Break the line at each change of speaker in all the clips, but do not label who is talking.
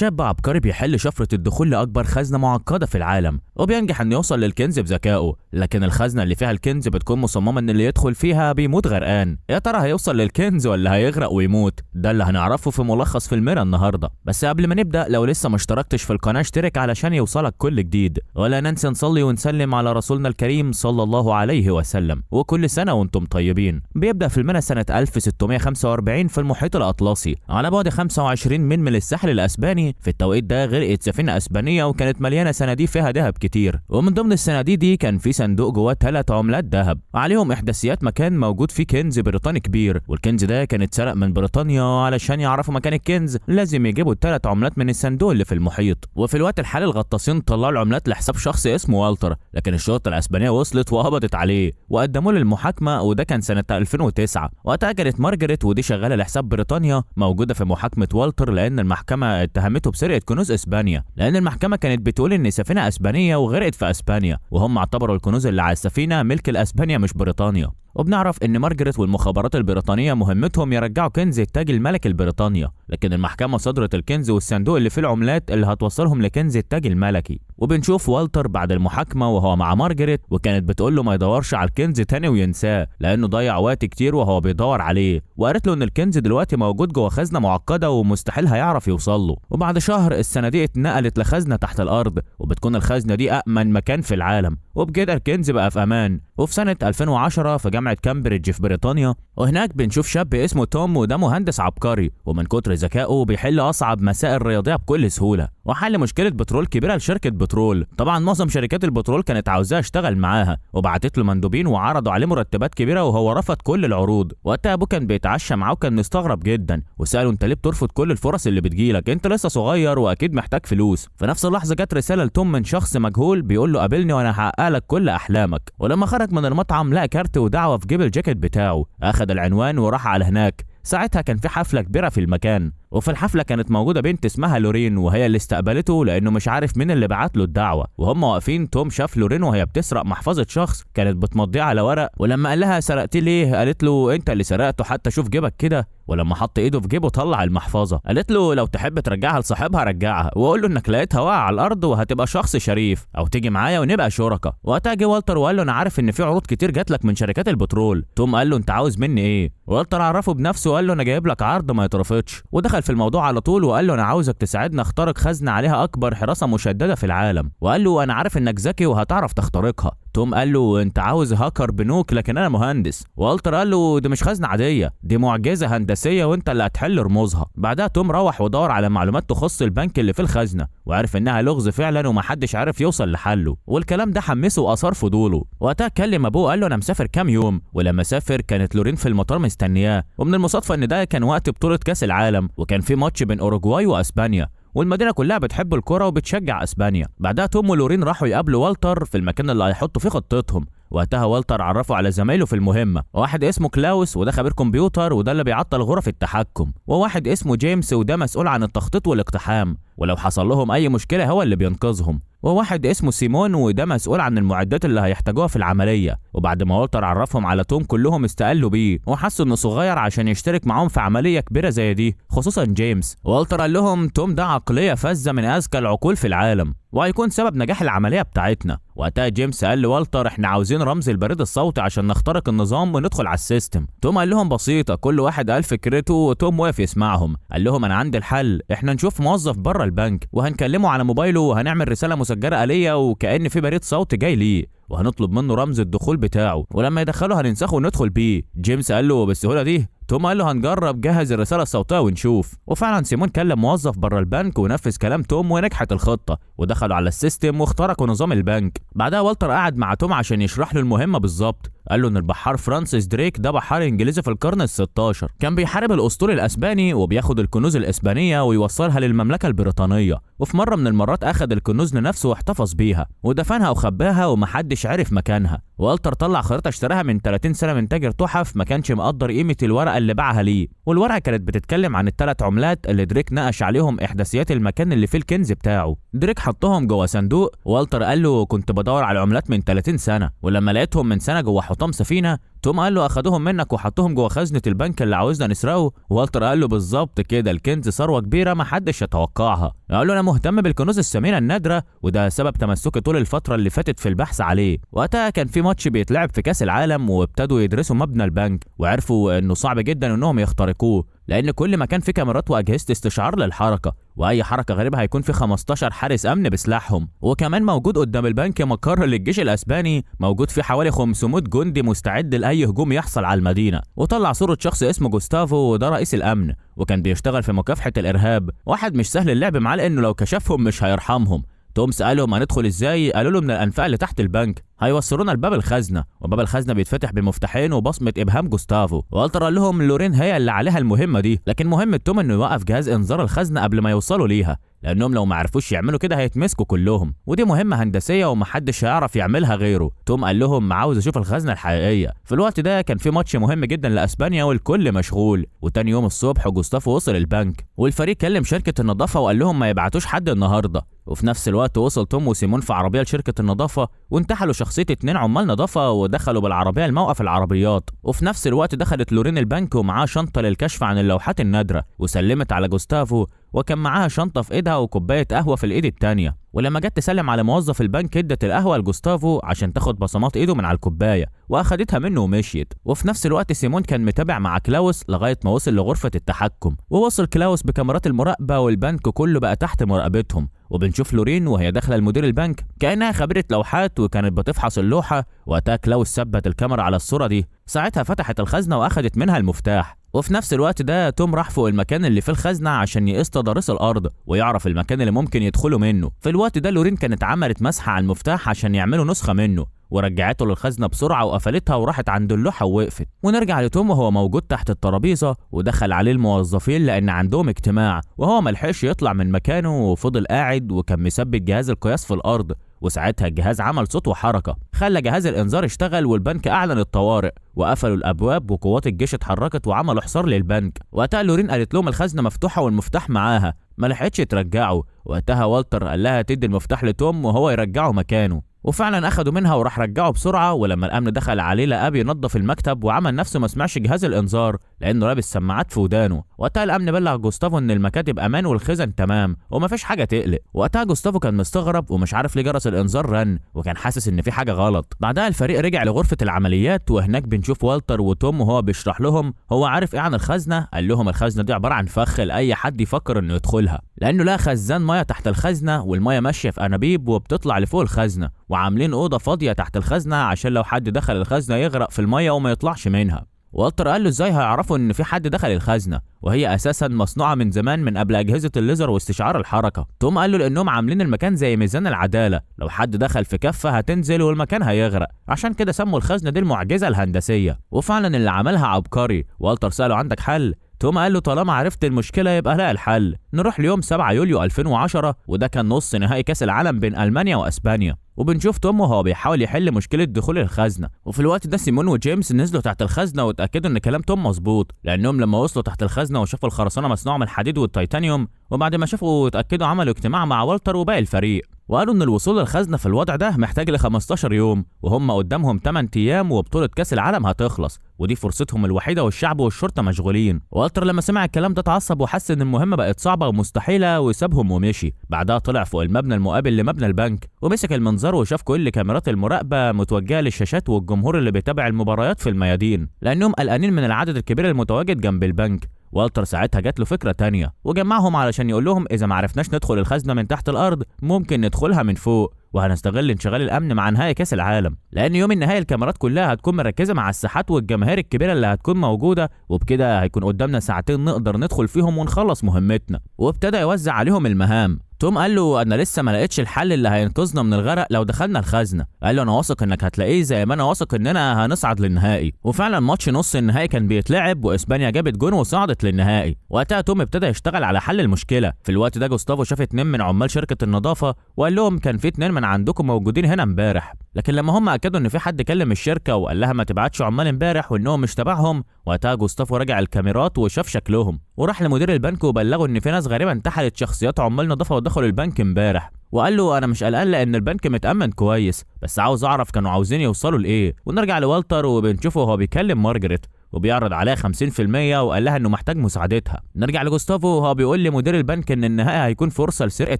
شاب عبقري بيحل شفرة الدخول لأكبر خزنة معقدة في العالم، وبينجح إنه يوصل للكنز بذكائه، لكن الخزنة اللي فيها الكنز بتكون مصممة إن اللي يدخل فيها بيموت غرقان. يا ترى هيوصل للكنز ولا هيغرق ويموت؟ ده اللي هنعرفه في ملخص فيلمنا النهارده. بس قبل ما نبدأ، لو لسه ما اشتركتش في القناة اشترك علشان يوصلك كل جديد، ولا ننسى نصلي ونسلم على رسولنا الكريم صلى الله عليه وسلم، وكل سنة وانتم طيبين. بيبدأ فيلمنا سنة 1645 في المحيط الأطلسي، على بعد 25 ميل من الساحل الأسباني. في التوقيت ده غرقت سفينة أسبانية وكانت مليانة صناديق فيها ذهب كتير، ومن ضمن الصناديق دي كان في صندوق جواه 3 عملات ذهب عليهم إحداثيات مكان موجود فيه كنز بريطاني كبير، والكنز ده كان اتسرق من بريطانيا. علشان يعرفوا مكان الكنز لازم يجيبوا ال3 عملات من الصندوق اللي في المحيط. وفي الوقت الحالي الغطاسين طلعوا العملات لحساب شخص اسمه والتر، لكن الشرطة الأسبانية وصلت وقبضت عليه وقدموه للمحاكمة، وده كان سنة 2009. وقتها كانت مارجريت، ودي شغالة لحساب بريطانيا، موجودة في محاكمة والتر لأن المحكمة اتهمته بسرقة كنوز إسبانيا، لأن المحكمة كانت بتقول إن سفينة أسبانية وغرقت في أسبانيا، وهم اعتبروا الكنوز اللي على السفينة ملك الأسبانيا مش بريطانيا. وبنعرف ان مارجريت والمخابرات البريطانية مهمتهم يرجعوا كنز التاج الملكي لبريطانيا، لكن المحكمة صدرت الكنز والصندوق اللي فيه العملات اللي هتوصلهم لكنز التاج الملكي. وبنشوف والتر بعد المحاكمة وهو مع مارجريت، وكانت بتقول له ما يدورش على الكنز تاني وينساه لانه ضيع وقت كتير وهو بيدور عليه، وقالت له ان الكنز دلوقتي موجود جوه خزنه معقدة ومستحيل هيعرف يوصل له. وبعد شهر الصناديق اتنقلت لخزنة تحت الارض، وبتكون الخزنة دي امن مكان في العالم، وبكده الكنز بقى في امان. وفي سنة 2010 في جامعة كامبريدج في بريطانيا، وهناك بنشوف شاب اسمه توم، وده مهندس عبقري، ومن كتر ذكائه بيحل اصعب مسائل رياضية بكل سهولة، وحل مشكلة بترول كبيرة لشركة بترول. طبعا معظم شركات البترول كانت عاوزاه يشتغل معاها، وبعتت له مندوبين وعرضوا عليه مرتبات كبيرة، وهو رفض كل العروض. وقتها ابوه كان بيتعشى معاه وكان مستغرب جدا، وساله انت ليه بترفض كل الفرص اللي بتجيلك؟ انت لسه صغير واكيد محتاج فلوس. في نفس اللحظة جت رسالة لتوم من شخص مجهول بيقول له قابلني وانا هحقق لك كل احلامك. ولما خرج من المطعم لقى كارت ودعوة في جيب الجاكيت بتاعه، اخذ العنوان وراح على هناك. ساعتها كان في حفلة كبيرة في المكان، وفي الحفلة كانت موجودة بنت اسمها لورين، وهي اللي استقبلته لأنه مش عارف مين اللي بعت له الدعوة. وهم واقفين توم شاف لورين وهي بتسرق محفظة شخص كانت بتمضيه على ورق، ولما قال لها سرقتي ليه؟ قالت له انت اللي سرقته، حتى شوف جيبك كده. ولما حط ايده في جيبه طلع المحفظة، قالت له لو تحب ترجعها لصاحبها رجعها، وقول له انك لقيتها واقعة على الارض وهتبقى شخص شريف، او تيجي معايا ونبقى شركاء. وقتها جه والتر وقال له انا عارف ان في عروض كتير جات لك من شركات البترول. توم قال له انت عاوز مني ايه؟ والتر عرفه بنفسه وقال له انا جايب لك عرض ما يترفضش، ودخل في الموضوع على طول وقال له انا عاوزك تساعدنا اخترق خزنه عليها اكبر حراسة مشددة في العالم، وقال له انا عارف انك ذكي وهتعرف تخترقها. توم قال له انت عاوز هاكر بنوك لكن انا مهندس. والتر قال له دي مش خزنه عادية، دي معجزه هندسية وانت اللي هتحل رموزها. بعدها توم روح ودور على معلومات تخص البنك اللي في الخزنة، وعرف انها لغز فعلا ومحدش عارف يوصل لحله، والكلام ده حمسه واثار فضوله. وقتها كلم ابوه قال له انا مسافر كام يوم، ولما سافر كانت لورين في المطار مستنياه، ومن المصادفه ان ده كان وقت بطوله كاس العالم، وكان في ماتش بين اوروجواي واسبانيا، والمدينة كلها بتحب الكرة وبتشجع اسبانيا. بعدها توم ولورين راحوا يقابلوا والتر في المكان اللي هيحطوا فيه خطتهم. وقتها والتر عرفه على زمايله في المهمة، واحد اسمه كلاوس وده خبير كمبيوتر وده اللي بيعطل غرف التحكم، وواحد اسمه جيمس وده مسؤول عن التخطيط والاقتحام، ولو حصل لهم اي مشكلة هو اللي بينقذهم، وواحد اسمه سيمون وده مسؤول عن المعدات اللي هيحتاجوها في العملية. وبعد ما والتر عرفهم على توم كلهم استقلوا بيه وحسوا انه صغير عشان يشترك معاهم في عملية كبيرة زي دي، خصوصا جيمس. والتر قال لهم توم ده عقلية فذة من اذكى العقول في العالم، وهيكون سبب نجاح العملية بتاعتنا. وقتها جيمس قال لوالتر احنا عاوزين رمز البريد الصوتي عشان نخترق النظام وندخل على ال system. توم قال لهم بسيطة، كل واحد قال فكرته وتوم واقف يسمعهم. قال لهم انا عندي الحل، احنا نشوف موظف بره البنك وهنكلمه على موبايله وهنعمل رسالة مسجلة آلية وكأن في بريد صوتي جاي ليه، وهنطلب منه رمز الدخول بتاعه، ولما يدخله هننسخه وندخل بيه. جيمس قال له بالسهولة دي؟ توم قال له هنجرب، جهز الرسالة الصوتية ونشوف. وفعلا سيمون كلم موظف بره البنك ونفذ كلام توم ونجحت الخطة، ودخلوا على ال system واخترقوا نظام البنك. بعدها والتر قعد مع توم عشان يشرح له المهمة بالظبط. قال له ان البحار فرانسيس دريك ده بحار انجليزي في القرن ال16، كان بيحارب الاسطول الاسباني وبياخد الكنوز الاسبانية ويوصلها للمملكة البريطانية، وفي مرة من المرات اخد الكنوز لنفسه واحتفظ بيها ودفنها وخباها ومحدش عرف مكانها. والتر طلع خريطة اشتراها من 30 سنة من تاجر تحف ما كانش مقدر قيمة الورقة اللي باعها ليه، والورقة كانت بتتكلم عن ال3 عملات اللي دريك نقش عليهم احداثيات المكان اللي فيه الكنز بتاعه. دريك حطهم جوه صندوق. والتر قال له كنت بدور على العملات من 30 سنة، ولما لقيتهم من سنة جوه حطام حطام سفينة. توم قال له اخدوهم منك وحطوهم جوه خزنه البنك اللي عاوزنا نسرقه. والتر قال له بالظبط كده، الكنز ثروة كبيرة ما حدش يتوقعها. قال له انا مهتم بالكنوز الثمينة النادرة وده سبب تمسكي طول الفترة اللي فاتت في البحث عليه. وقتها كان في ماتش بيتلعب في كاس العالم، وابتدوا يدرسوا مبنى البنك وعرفوا انه صعب جدا انهم يخترقوه لان كل مكان فيه كاميرات واجهزة استشعار للحركة، واي حركة غريبة هيكون في 15 حارس امن بسلاحهم. وكمان موجود قدام البنك مقر للجيش الاسباني موجود فيه حوالي 500 جندي مستعد لاي هجوم يحصل على المدينة. وطلع صوره شخص اسمه جوستافو، وده رئيس الامن وكان بيشتغل في مكافحة الارهاب، واحد مش سهل اللعب معاه لانه لو كشفهم مش هيرحمهم. توم سألهم هندخل ازاي؟ قالوا له من الانفاق اللي تحت البنك، هيوصلونا لباب الخزنة، وباب الخزنة بيتفتح بمفتاحين وبصمه ابهام جوستافو. والتر قال لهم لورين هي اللي عليها المهمة دي، لكن مهمة توم انه يوقف جهاز انذار الخزنة قبل ما يوصلوا ليها، لانهم لو ما عرفوش يعملوا كده هيتمسكوا كلهم، ودي مهمة هندسية ومحدش هيعرف يعملها غيره. توم قال لهم عاوز اشوف الخزنة الحقيقية. في الوقت ده كان في ماتش مهم جدا لاسبانيا والكل مشغول. وتاني يوم الصبح جوستافو وصل البنك، والفريق كلم شركة النظافة وقال لهم ما يبعتوش حد النهارده. وفي نفس الوقت وصل توم وسيمون في عربية لشركة النظافة، وانتحلوا شخصية 2 عمال نظافة ودخلوا بالعربية لموقف العربيات. وفي نفس الوقت دخلت لورين البنك ومعاها شنطه للكشف عن اللوحات النادرة، وسلمت على جوستافو، وكان معاها شنطه في ايدها وكوبايه قهوة في الايد التانية. ولما جت تسلم على موظف البنك ادت القهوة لجوستافو عشان تاخد بصمات ايده من على الكوباية، واخدتها منه ومشيت. وفي نفس الوقت سيمون كان متابع مع كلاوس لغاية ما وصل لغرفة التحكم، ووصل كلاوس بكاميرات المراقبة والبنك كله بقى تحت مراقبتهم. وبنشوف لورين وهي داخله لمدير البنك كانها خبيرة لوحات وكانت بتفحص اللوحة. وقتها كلاوس ثبت الكاميرا على الصورة دي، ساعتها فتحت الخزنة واخدت منها المفتاح. وفي نفس الوقت ده توم راح فوق المكان اللي في الخزنة عشان يقيس تضاريس الارض ويعرف المكان اللي ممكن يدخلوا منه. في الوقت ده لورين كانت عملت مسحه على المفتاح عشان يعملوا نسخه منه، ورجعته للخزنه بسرعة وقفلتها وراحت عند اللوحة ووقفت. ونرجع لتوم وهو موجود تحت الترابيزة، ودخل عليه الموظفين لان عندهم اجتماع، وهو ملحقش يطلع من مكانه وفضل قاعد، وكان مثبت جهاز القياس في الارض. وساعتها الجهاز عمل صوت وحركه خلى جهاز الانذار اشتغل، والبنك اعلن الطوارئ وقفلوا الابواب، وقوات الجيش اتحركت وعملوا حصار للبنك. وقتها لورين قالت لهم الخزنة مفتوحة والمفتاح معاها، ما لحقتش ترجعه. وقتها والتر قال لها تدي المفتاح لتوم وهو يرجعه مكانه، وفعلا اخدوا منها وراح رجعه بسرعة. ولما الامن دخل عليه لقاه بينظف المكتب وعمل نفسه ما سمعش جهاز الانذار لانه لابس سماعات في ودانه. وقتها الامن بلغ جوستافو ان المكاتب امان والخزن تمام ومفيش حاجة تقلق. وقتها جوستافو كان مستغرب ومش عارف ليه جرس الانذار رن، وكان حاسس ان في حاجة غلط. بعدها الفريق رجع لغرفة العمليات، وهناك بنشوف والتر وتوم وهو بيشرح لهم هو عارف ايه عن الخزنة. قال لهم الخزنة دي عبارة عن فخ لاي حد يفكر انه يدخلها، لانه لا خزان مية تحت الخزنة والمية ماشية في انابيب وبتطلع لفوق الخزنة، وعاملين اوضة فاضية تحت الخزنة عشان لو حد دخل الخزنة يغرق في المية وما يطلعش منها. والتر قال له ازاي هيعرفوا ان في حد دخل الخزنة وهي اساسا مصنوعة من زمان من قبل اجهزة الليزر واستشعار الحركة. توم قال له لانهم عاملين المكان زي ميزان العدالة، لو حد دخل في كفه هتنزل والمكان هيغرق، عشان كده سموا الخزنة دي المعجزة الهندسية. وفعلا اللي عملها عبقري. والتر ساله عندك حل؟ توم قال له طالما عرفت المشكلة يبقى لها الحل. نروح ليوم 7 يوليو 2010، وده كان نص نهائي كاس العالم بين المانيا واسبانيا. وبنشوف توم وهو بيحاول يحل مشكلة دخول الخزنة. وفي الوقت ده سيمون وجيمس نزلوا تحت الخزنة واتاكدوا ان كلام توم مظبوط، لانهم لما وصلوا تحت الخزنة وشافوا الخرسانه مصنوعة من الحديد والتيتانيوم، وبعد ما شافوا واتاكدوا عملوا اجتماع مع والتر وباقي الفريق، وقالوا ان الوصول للخزنه في الوضع ده محتاج ل 15 يوم، وهم قدامهم 8 ايام وبطولة كاس العالم هتخلص، ودي فرصتهم الوحيدة والشعب والشرطة مشغولين. والتر لما سمع الكلام ده اتعصب وحس ان المهمة بقت صعبة ومستحيله وسابهم ومشي. بعدها طلع فوق المبنى المقابل لمبنى البنك ومسك المنظار وشاف كل كاميرات المراقبة متوجهه للشاشات والجمهور اللي بيتابع المباريات في الميادين، لانهم قلقانين من العدد الكبير المتواجد جنب البنك. والتر ساعتها جات له فكرة تانية وجمعهم علشان يقول لهم اذا ما عرفناش ندخل الخزنة من تحت الارض ممكن ندخلها من فوق، وهنستغل انشغال الامن مع نهائي كاس العالم، لان يوم النهائي الكاميرات كلها هتكون مركزه مع الساحات والجماهير الكبيرة اللي هتكون موجودة، وبكده هيكون قدامنا ساعتين نقدر ندخل فيهم ونخلص مهمتنا. وابتدى يوزع عليهم المهام. توم قال له انا لسه ما لقيتش الحل اللي هينقذنا من الغرق لو دخلنا الخزنة. قال له انا واثق انك هتلاقيه زي ما انا واثق اننا هنصعد للنهائي. وفعلا ماتش نص النهائي كان بيتلعب واسبانيا جابت جون وصعدت للنهائي. وقتها توم ابتدى يشتغل على حل المشكلة. في الوقت ده جوستافو شاف 2 من عمال شركة النظافة وقال لهم كان في 2 من عندكم موجودين هنا امبارح، لكن لما هم اكدوا ان في حد كلم الشركة وقال لها ما تبعتش عمال امبارح وانهم مش تبعهم، وقتها جوستافو رجع الكاميرات وشاف شكلهم وراح لمدير البنك وبلغه ان في ناس غريبة انتحلت شخصيات عمال نظافة ودخلوا البنك امبارح. وقال له انا مش قلقان لان البنك متامن كويس، بس عاوز اعرف كانوا عاوزين يوصلوا لايه. ونرجع لوالتر وبنشوفه وهو بيكلم مارجريت وبيعرض عليها 50% وقال لها انه محتاج مساعدتها. نرجع لجوستافو وهو بيقول لمدير البنك ان النهائي هيكون فرصة لسرقة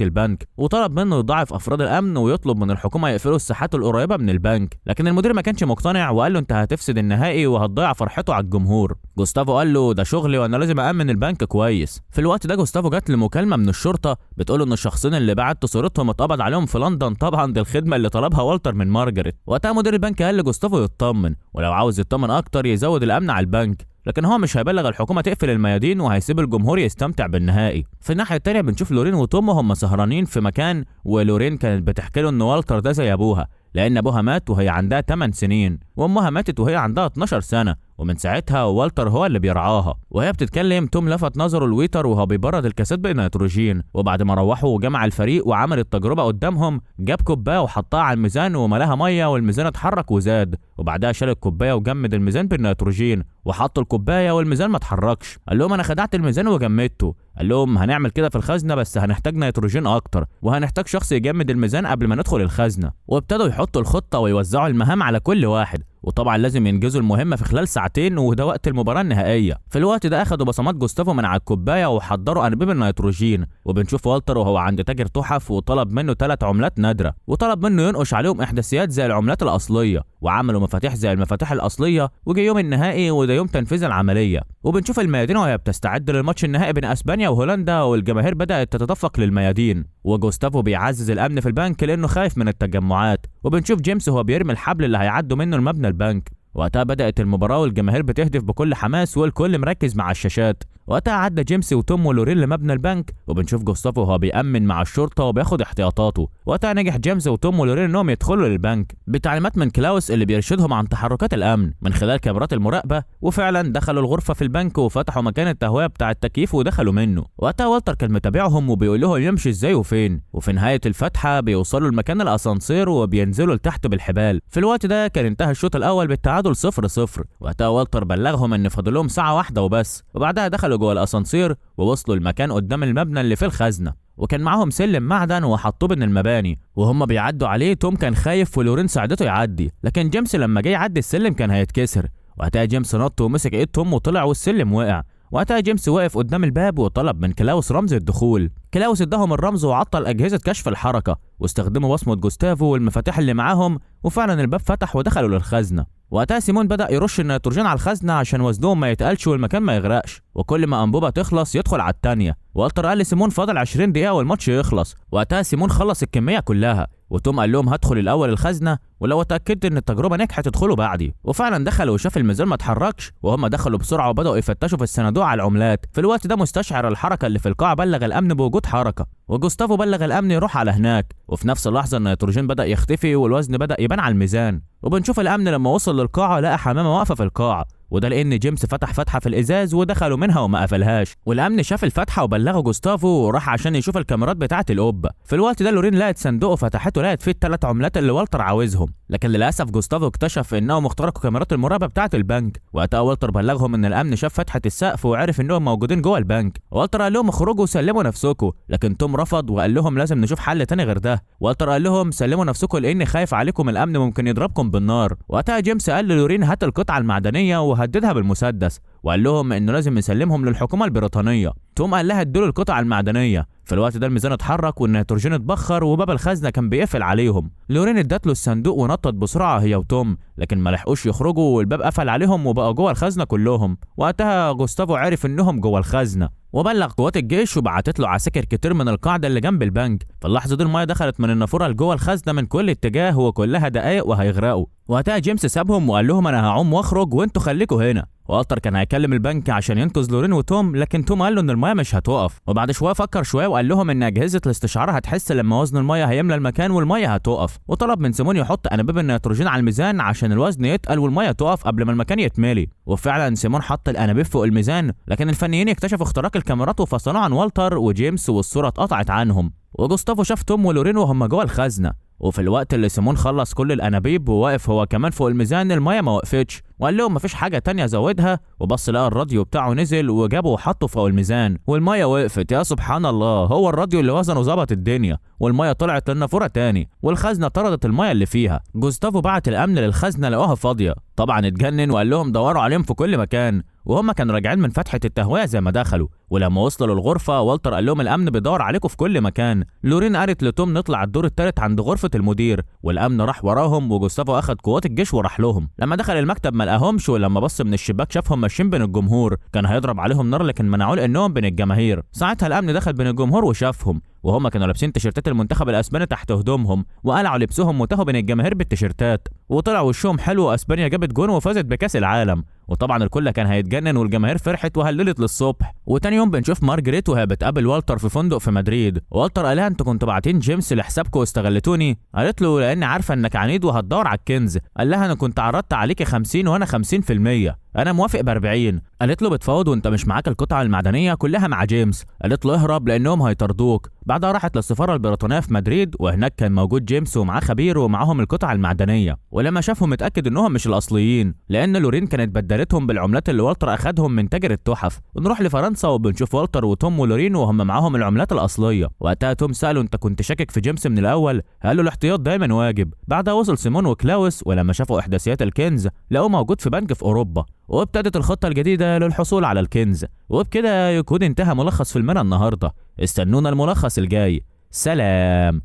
البنك، وطلب منه يضاعف افراد الامن ويطلب من الحكومة يقفلوا الساحات القريبة من البنك، لكن المدير ما كانش مقتنع وقال له انت هتفسد النهائي وهتضيع فرحته على الجمهور. جوستافو قال له ده شغلي وانا لازم أأمن البنك كويس. في الوقت ده جوستافو جات له مكالمة من الشرطة بتقول ان الشخصين اللي بعت صورتهم اتقبض عليهم في لندن، طبعا دي الخدمة اللي طلبها والتر من مارجريت. وقتها مدير البنك قال لجوستافو يطمن، ولو عاوز يطمن اكتر يزود الامن على البنك، لكن هو مش هيبلغ الحكومة تقفل الميادين وهيسيب الجمهور يستمتع بالنهائي. في الناحية الثانية بنشوف لورين وتوم هم سهرانين في مكان، ولورين كانت بتحكي له ان والتر ده زي ابوها، لان ابوها مات وهي عندها 8 سنين وامها ماتت وهي عندها 12 سنة، ومن ساعتها والتر هو اللي بيرعاها. وهي بتتكلم توم لفت نظره ال waiter وهو بيبرد الكاسات بالنيتروجين، وبعد ما روحوا وجمع الفريق وعمل التجربة قدامهم جاب كوباية وحطها على الميزان وملاها مية والميزان اتحرك وزاد، وبعدها شال الكوباية وجمد الميزان بالنيتروجين وحط الكوباية والميزان ما اتحركش. قال لهم انا خدعت الميزان وجمدته. قال لهم هنعمل كده في الخزنة بس هنحتاج نيتروجين اكتر وهنحتاج شخص يجمد الميزان قبل ما ندخل الخزنة. وابتدوا يحطوا الخطة ويوزعوا المهام على كل واحد، وطبعا لازم ينجزوا المهمة في خلال ساعتين وده وقت المباراة النهائية. في الوقت ده اخدوا بصمات جوستافو من على الكوباية وحضروا انابيب النيتروجين، وبنشوف والتر وهو عند تاجر تحف وطلب منه 3 عملات نادرة، وطلب منه ينقش عليهم احداثيات زي العملات الاصلية، وعملوا مفاتيح زي المفاتيح الاصلية. وجي يوم النهائي وده يوم تنفيذ العملية، وبنشوف الميادين وهي بتستعد للماتش النهائي بين اسبانيا وهولندا، والجماهير بدات تتدفق للميادين، وجوستافو بيعزز الامن في البنك لانه خايف من التجمعات، وبنشوف جيمس وهو بيرمي الحبل اللي هيعدوا منه المبنى البنك. وقتها بدأت المباراة والجماهير بتهدف بكل حماس والكل مركز مع الشاشات. وقتها عدى جيمس وتوم ولورين لمبنى البنك، وبنشوف جوستافو وهو بيأمن مع الشرطة وبياخد احتياطاته. وقتها نجح جيمس وتوم ولورين انهم يدخلوا للبنك بتعليمات من كلاوس اللي بيرشدهم عن تحركات الامن من خلال كاميرات المراقبة، وفعلا دخلوا الغرفة في البنك وفتحوا مكان التهوية بتاع التكييف ودخلوا منه. وقتها والتر كان متابعهم وبيقول لهم يمشي ازاي وفين، وفي نهاية الفتحة بيوصلوا لمكان الاسانسير وبينزلوا لتحت بالحبال. في الوقت ده كان انتهى الشوط الاول بالتعادل 0-0. وقتها والتر بلغهم ان فاضل لهم ساعة واحدة وبس، وبعدها دخلوا جوه الاسانسير ووصلوا المكان قدام المبنى اللي فيه الخزنة، وكان معاهم سلم معدن وحطوه بين المباني، وهم بيعدوا عليه توم كان خايف ولورين ساعدته يعدي، لكن جيمس لما جه يعدي السلم كان هيتكسر. وقتها جيمس نط ومسك ايد توم وطلع والسلم وقع. وقتها جيمس وقف قدام الباب وطلب من كلاوس رمز الدخول. كلاوس اداهم الرمز وعطل اجهزة كشف الحركة، واستخدموا بصمة جوستافو والمفاتيح اللي معاهم، وفعلا الباب فتح ودخلوا للخزنه. وقتها سيمون بدأ يرش النيتروجين على الخزنة عشان وزنهم ما يتقلش والمكان ما يغرقش، وكل ما انبوبة تخلص يدخل على الثانية. والتر قال لسيمون فاضل 20 دقيقة والماتش يخلص. وقتها سيمون خلص الكمية كلها، وتوم قال لهم هدخل الاول الخزنة ولو اتاكدت ان التجربة نجحت ادخلوا بعدي. وفعلا دخلوا وشاف الميزان ما اتحركش، وهم دخلوا بسرعة وبداوا يفتشوا في الصندوق على العملات. في الوقت ده مستشعر الحركة اللي في القاعة بلغ الامن بوجود حركة، وجوستافو بلغ الامن يروح على هناك. وفي نفس اللحظة النيتروجين بدا يختفي والوزن بدا يبان على الميزان. وبنشوف الامن لما وصل للقاعه لقى حمامه واقفة في القاعة، وده لان جيمس فتح فتحه في الازاز ودخلوا منها وما قفلهاش. والامن شاف الفتحة وبلغوا جوستافو وراح عشان يشوف الكاميرات بتاعه القبة. في الوقت ده لورين لقت صندوق وفتحته لقت فيه ال3 عملات اللي والتر عاوزهم، لكن للاسف جوستافو اكتشف انهم اخترقوا كاميرات المراقبة بتاعه البنك. وقتها والتر بلغهم ان الامن شاف فتحه السقف وعرف انهم موجودين جوه البنك. والتر قال لهم اخرجوا وسلموا نفسكم، لكن توم رفض وقال لهم لازم نشوف حل تاني غير ده. والتر قال لهم سلموا نفسكم لاني خايف عليكم، الامن ممكن يضربكم بالنار. وقتها جيمس قال للورين هات القطعة المعدنية وهددها بالمسدس، وقال لهم انه لازم يسلمهم للحكومة البريطانية. توم قال لها ادوا القطعة المعدنية. في الوقت ده الميزان اتحرك والنيتروجين اتبخر وباب الخزنة كان بيقفل عليهم. لورين ادت له الصندوق ونطت بسرعة هي وتوم، لكن ما لحقوش يخرجوا والباب قفل عليهم وبقوا جوه الخزنة كلهم. وقتها جوستافو عرف انهم جوه الخزنة وبلغ قوات الجيش وبعتت له عساكر كتير من القاعدة اللي جنب البنك. في اللحظة دي المايه دخلت من النافوره لجوه الخزنة من كل اتجاه وكلها دقايق وهيغرقوا. وقتها جيمس سابهم وقال لهم انا هعوم واخرج وانتوا خليكوا هنا. والتر كان هيكلم البنك عشان ينقذ لورين وتوم، لكن توم قال له ان المايه مش هتقف. وبعد شوية فكر شوية وقال لهم ان اجهزة الاستشعار هتحس لما وزن المايه هيملى المكان والمايه هتقف، وطلب من سيمون يحط انابيب النيتروجين على الميزان عشان الوزن يتقل والمايه تقف قبل ما المكان يتملي. وفعلا سيمون حط الانابيب فوق الميزان، لكن الفنيين اكتشفوا اختراق الكاميرات وفصلوه عن والتر وجيمس والصورة اتقطعت عنهم. وجوستافو شاف توم ولورين وهم جوه الخزنة، وفي الوقت اللي سيمون خلص كل الانابيب وواقف هو كمان فوق الميزان، المية ما وقفتش، وقال لهم مفيش حاجة تانية زودها. وبص لقى الراديو بتاعه نزل وجابه وحطه فوق الميزان والمية وقفت. يا سبحان الله، هو الراديو اللي وزنه ظبط الدنيا، والمية طلعت للنافوره تاني، والخزنه طردت المية اللي فيها. جوستافو بعت الامن للخزنه لقوها فاضية، طبعا اتجنن وقال لهم دوروا عليهم في كل مكان، وهم كانوا راجعين من فتحه التهويه زي ما دخلوا. ولما وصلوا للغرفة والتر قال لهم الامن بيدور عليكم في كل مكان. لورين قالت لتوم نطلع الدور الثالث عند غرفة المدير، والامن راح وراهم، وجوستافو اخد قوات الجيش وراح لهم. لما دخل المكتب ما لقاهمش، ولما بص من الشباك شافهم ماشيين بين الجمهور، كان هيضرب عليهم نار لكن منعوه لانهم بين الجماهير. ساعتها الامن دخل بين الجمهور وشافهم، وهم كانوا لابسين تيشيرتات المنتخب الاسباني تحت هدومهم، وقلعوا لبسهم وتاهوا بين الجماهير بالتيشيرتات، وطلع وشهم حلو، واسبانيا جابت جون وفازت بكاس العالم. وطبعا الكل كان هيتجنن والجماهير فرحت وهللت للصبح. وتاني يوم بنشوف مارجريت وهي بتقابل والتر في فندق في مدريد. والتر قالها انتوا كنتوا باعتين جيمس لحسابكم واستغلتوني. قالت له لان عارفه انك عنيد وهتدور على الكنز. قال لها انا كنت عرضت عليكي 50 وانا 50%، انا موافق ب40. قالت له بتفاوض وانت مش معاك القطعة المعدنية كلها مع جيمس. قالت له اهرب لانهم هيطردوك. بعدها راحت للسفاره البريطانية في مدريد، وهناك كان موجود جيمس ومعاه خبير ومعاهم القطع المعدنية. ولما شافهم اتاكد انهم مش الاصليين، لان لورين كانت بدلتهم بالعملات اللي والتر اخدهم من تاجر التحف. ونروح لفرنسا وبنشوف والتر وتوم ولورين وهم معاهم العملات الاصلية. وقتها توم ساله انت كنت شاكك في جيمس من الاول؟ قال له الاحتياط دايما واجب. بعدها وصل سيمون وكلاوس، ولما شافوا احداثيات الكنز لقوه موجود في بنك في اوروبا، وابتدت الخطة الجديدة للحصول على الكنز. وبكده يكون انتهى ملخص فيلمنا النهاردة. استنونا الملخص الجاي. سلام.